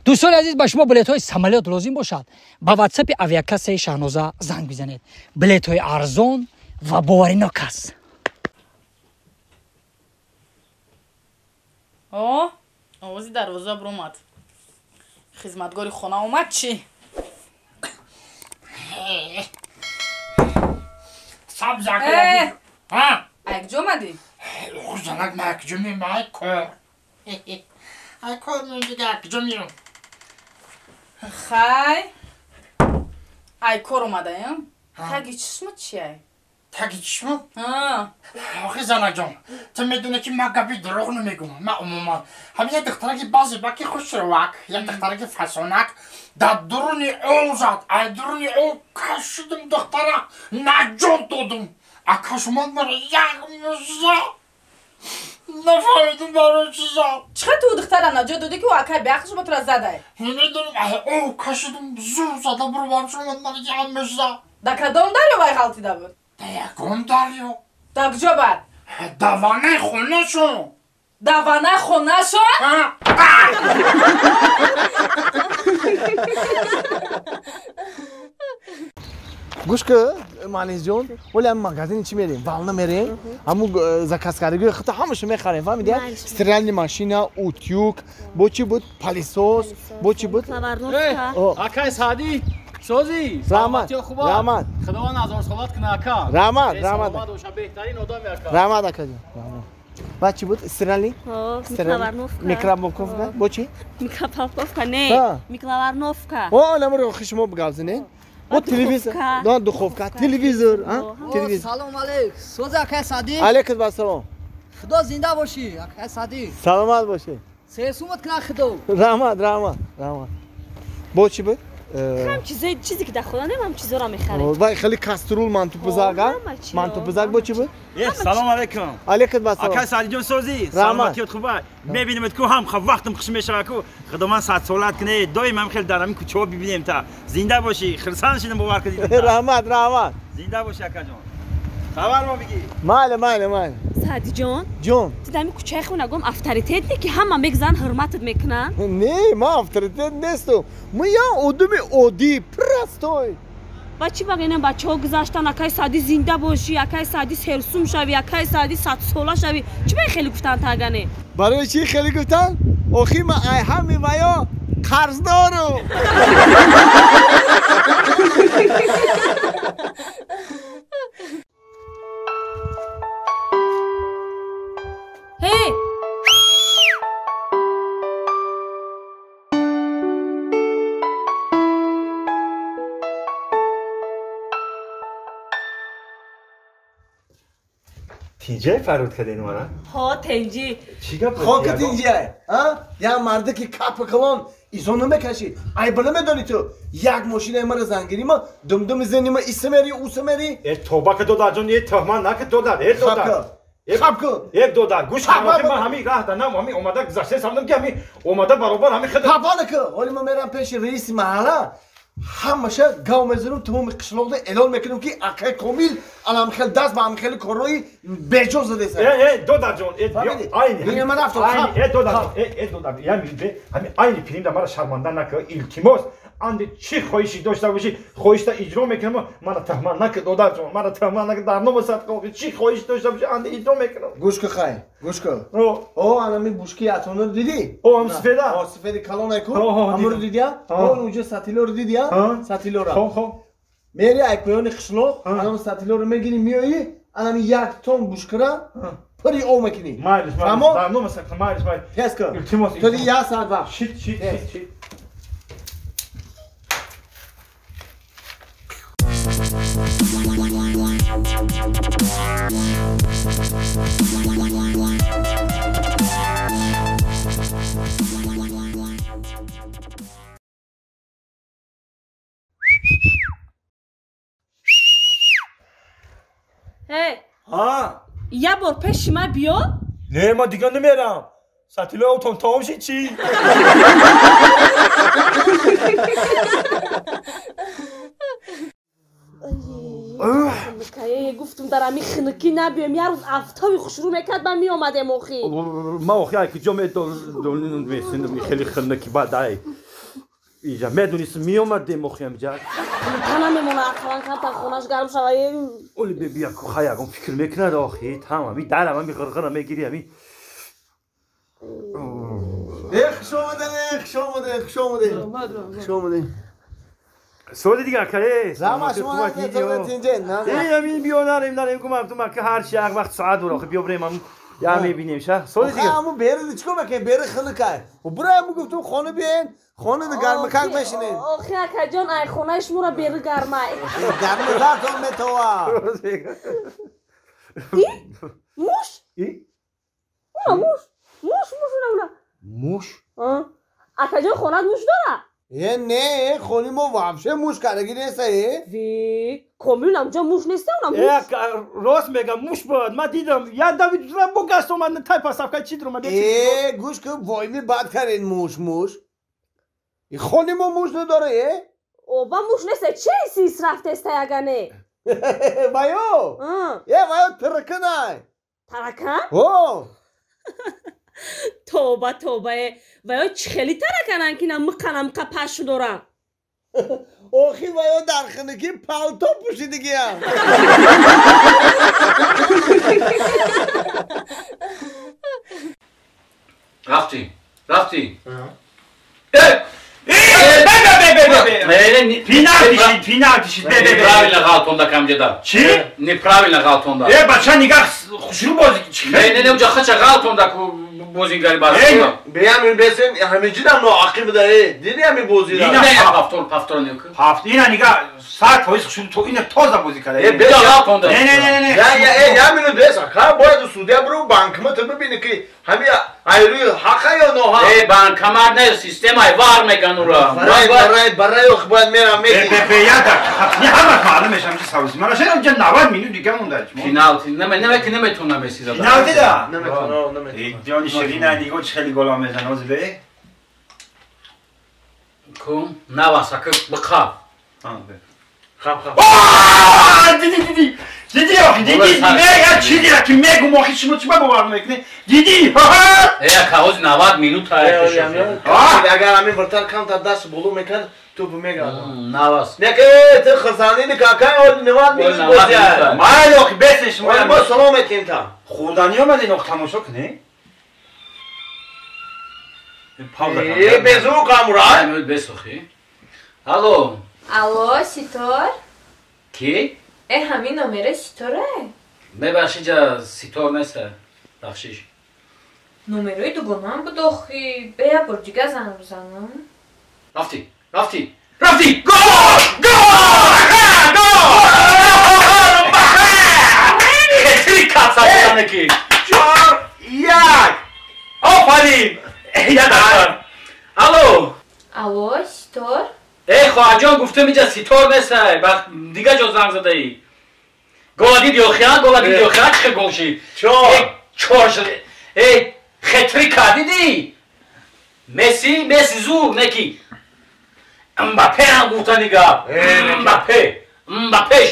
Дӯстони азиз, ба шумо билетҳои самолёт лозим бошад, ба ватсапи авиакассаи Шаҳноза занг бизанед. Билетҳои арзон ва боваринок аст. О, овози дарвоза биромад. Хизматгори хона омад чӣ? Сабзак. Ҳа? Ай куҷо омадӣ? Занак, ма куҷо меям? Ай кор. Ай кор меям, дига куҷо меям? Хай. Ай кор омадаям? Таги чишмат чиай? Таги чишмам? Охи занакҷон, ту медонӣ ки ман гапи дурӯғ намегӯям. Ман умуман ҳамин як духтараки баъзе баки хушрӯвак, як духтараки фасонак дар дуруни ов зад. Ай дуруни ов кашидим духтара, наҷот додум. Акаш омад, мара як муза, нафаҳмидум барои чӣ зад. Чӣ хел ту духтара наҷот додӣ, ки ӯ акай беақл шумо тура задай? Намедонам, ай ов кашидум, зур зада бурвам, шумад мара як муза. Дар кадом дарё вай ғалтида буд? Дар ягон дарё. Дар куҷо бад? Дар ваннаи хонашон. Дар ваннаи хонашон? Гӯш ки, Манизҷон, оли ҳам магазини чӣ мерем? Вална мерем, ҳамун заказкардагиҳои худ ҳамаашо мехарем, фаҳмидӣ? Стиральный машина, утюг, бо чӣ буд? Пылесос, бо чӣ буд? Акай Саъдӣ, созӣ? Раҳмат, раҳмат. Худованд ҳазорсолат кунад, ака. Раҳмат, раҳмат. Беҳтарин одами, ака. Раҳмат, акаҷон. Баъд чӣ буд? Стиральный? Микроволновка, бо чӣ? Микроволновка не, микроволновка. О, намуро хишмо бигавзинед. Бо телевизор, да, духовка, телевизор, а? Телевизор. Салом алейк. Соз, акай Саъдӣ. Алейкум ассалом. Худо зинда бошӣ, акай Саъдӣ. Саломат бошӣ. Сесумат кунад худо. Раҳмат, раҳмат, раҳмат. Бо чӣ буд? Ҳам чизе ки дар хона нем, ҳам чизоро мехарем. Вай хеле кастрюл, мантупузак, а? Мантупузак бо чӣ буд? Салом алейкум. Алейкум ассалом. Акай Саъдиҷон, созӣ? Саломатиёт хуба? Мебинемед ку, ҳам вақтам хуш мешавад ку. Худованд садсолат кунед, доим ҳам хел дар ҳамин кӯчаҳо бибинем та. Зинда бошӣ, хурсанд шидам, бовар кунед. Раҳмат, раҳмат. Зинда бошӣ, акаҷон. Хабар мо бигӣ. Майли, майли, майли. Саъдиҷон, ҷон, ту дар ҳамин кӯчаи хонагом авторитет не, ки ҳама мегзан, ҳурматат мекунанд? Не, ман авторитет нестам, ман як одами оддӣ, простой. Ба чӣ багина бачаҳо гузаштан, акай Саъдӣ зинда бошӣ, акай Саъдӣ серсум шавӣ, акай Саъдӣ садсола шавӣ, чӣ ба хеле гуфтан тагане? Барои чӣ хеле гуфтан? Охи ман ай ҳами ваё қарздорум. Эй! Тинҷай фарёд карден мара? Ҳо, тинҷӣ. Чӣ гап? Хоки тинҷай, а? Як марде ки капи калон изо намекашӣ, айба намедонӣ ту. Як мошинаи мара зангирӣ, ма думдуми зани ма иса мери, уса мери. Э, тоба ки, додарҷон, э, тӯҳмат наки, додар, э, додар. Хаб кун. Э, додар, гӯш кун, ман ҳамин раҳ данам, ҳамин омада гузашта самдам ки ҳамин омада баробар ҳамин хид. Папа наки, ҳоли ман мерам пеши раиси маҳалла, ҳамаша гав мезанам, тамоми қишлоқда эълон мекунам, ки акай Комил аламхел даст ба ҳамхели корҳои беҷо задаест. Э, э, додарҷон, э, айни. Ман рафтам. Э, додарҷон, э, э, додар, ҳамин айни филмда мара шарманда накун, илтимос. Анди чӣ хоҳиши дошта бошӣ, хоҳишта иҷро мекунам, мара тӯҳмат накун, додарҷон, мара тӯҳмат накун, дар номи садқа, чӣ хоҳиш дошта бошӣ, анди иҷро мекунам. Гӯш кун, хай, гӯш кун. О, анами бушки атонро дидӣ? О, ҳам сифеда? О, сифеди калонай ку? Ҳамонро дидӣ? О, унҷо сатилоро дидӣ? Сатилора. Хоб, хоб. Мери ай поёни қишлоқ, анам сатилоро мегирӣ, меоӣ, анами як тон бушкара пури об мекунӣ. Майлиш, майлиш, дар номи садқа, майлиш, майлиш. Тез кун. Илтимос. То як соат вақт. Шит, шит, шит, шит. Эй! Ҳа? Як бор пеши ман биё. Не, ман дигар намерам. Сатилои обтон тамом шид чӣ? Гуфтум дар ами хинукӣ набиём, як рӯз афтоби хушрӯ мекард, ман меомадем охи. Ман охи ай куҷо медонистам, хеле хинукӣ бад ай. Иҷа медонистам, меомадем охи амҷа. Та намемона, ақаллан камтар хонаш гарм шава. Оли бибия хай ягон фикр мекунад охи, там ами дарам ами ғирғира мегири ами. Хуш омадед, хуш омадед, хуш омадед. Хуш омадед. Соли дига акае. Рама шумо натинҷен. Э амин биё нарем нарем гумам ту мака ҳар чи як вақт соат бур охи биё брем ам я мебинем ша. Соли дига. Ҳаму бери чико мекунем? Бери хиликай. Бура аму гуфтум хона биен, хона гармакак мешинем. Охи акаҷон, ай хонаи шуморо бери гармай. Гармакатон метова. И? Муш? И? Уна муш. Муш, муш уна уна. Муш? Акаҷон хонат муш дора? Е не, хони мо вообще муш кардаги неста е. Ви, комил амҷа муш неста уна муш. Е, рост мегам, муш буд. Ман дидам, як давид бо гаст омад, тай пасавка чи дуромад. Е, гӯш кун, войми бад карен муш, муш. И хони мо муш надора е? Оба муш неста, че сис рафтеста ягане? Вайо? Е, вайо тараканай. Таракан? О! Тоба, тоба, е. Вайо чӣ хели тараканан ки на миқанам қа пашу дорам. Охи вайо дар хинукӣ палто пӯшидигиям. Рафтӣ, рафтӣ. Пеналти шид, бе, бе, бе. Неправильно ғалтонда камҷеда. Чӣ? Неправильно ғалтонда. Э, бача нигаҳ хушрӯ бозӣ чӣ? Не, не, не, уҷа хача ғалтонда ку бозингари Барселона. Беям бесен ҳамиҷидам ноақиб да э. Диди ҳами бозира. Не, повтор, повтор не ку. Ҳафт, ина нигаҳ 100% хушрӯ то ина тоза бозӣ карда. Э, бе ғалтонда. Не, не, не, не. Я, я, э, я минут бес. Ха бояд судья бру банкмат бибини ки ҳами айрӯи ҳақа ё ноҳақ. Э, банкомат не, системаи вар меган ура. Барай, барай, барай ох бояд мерам меди. Бе, бе, я да. Не ҳамаш маълум мешам чи савзи. Мана шера ҷа 90 минут дига монда. Пеналти, наме, наме ки наметона Месси зада. Пеналти да. Наметона, наметона. Ҷони Ширина нигоҳ чи хеле гола мезана ҳозир бе. Кун, наваса ки биқа. Хам, хам. Диди, диди. Диди охи, диди, мега чи дира ки мегум охи шумо чи ба бовар мекунед? Диди, ха-ха! Э, ака ҳозир 90 минут агар ҳамин вратар камтар даст боло мекард, туп мегардад. Навас. Не ки ту хурсандини какай ҳоли 90 минут бозӣ. Майли охи бесен шумо. Мо салом метиҳем та. Хӯрданӣ омадин охи тамошо кунед? Пауза. Э, безу камурай. Минут бес охи. Алло. Алло, Ситор? Ки? Э, ҳамин номера Ситоре? Мебахши, ҷа Ситор неста. Бахшиш. Номерои дугонам буд охи. Бе як бор дига занг бизанам. Рафтӣ, рафтӣ, рафтӣ! Гол! Гол! Гол! Хетри каца бизане ки. 4-1. Офарин! Я дақиқа. Алло. Алло, Ситор? Э, хоҳарҷон, гуфтам иҷа Ситор неста. Дига ҷо занг задаӣ. Гола диди охи, гола диди охи, чӣ хел гол шид? Чор. Чор шуд. Э, хетрика дидӣ? Месси, Месси зур, не ки. Мбаппе ҳам гуфтани гап. Мбаппе, Мбаппеш.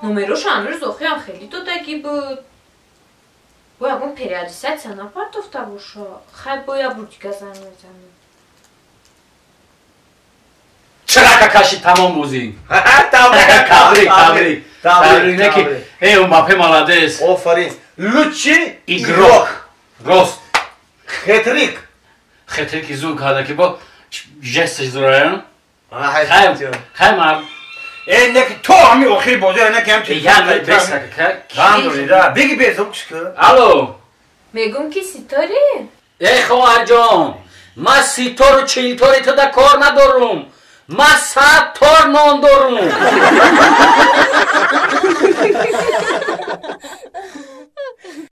Номерош ҳанӯз охиам хеле додагӣ буд. Бо ягон переадресация напартофта боша. Хай бо як бор дига занг мезанам. Чарака кашид тамом бозӣ. Табрик, табрик, табрик. Табрик, не ки. Э, Мбаппе молодец. Офарин. Лучший игрок. Рост. Хетрик. Хетрики зур карда ки бо жесташ зураям. Хай, хай мар. Э, не ки то ҳами охири бозӣ не ки ҳам чи. Я не беса ка. Кам дорӣ да. Беги безук чӣ? Алло. Мегум ки Ситоре? Э, хоҳарҷон, ман Ситору чилтори ту да кор надорум. Ман 100 тор нон дорум.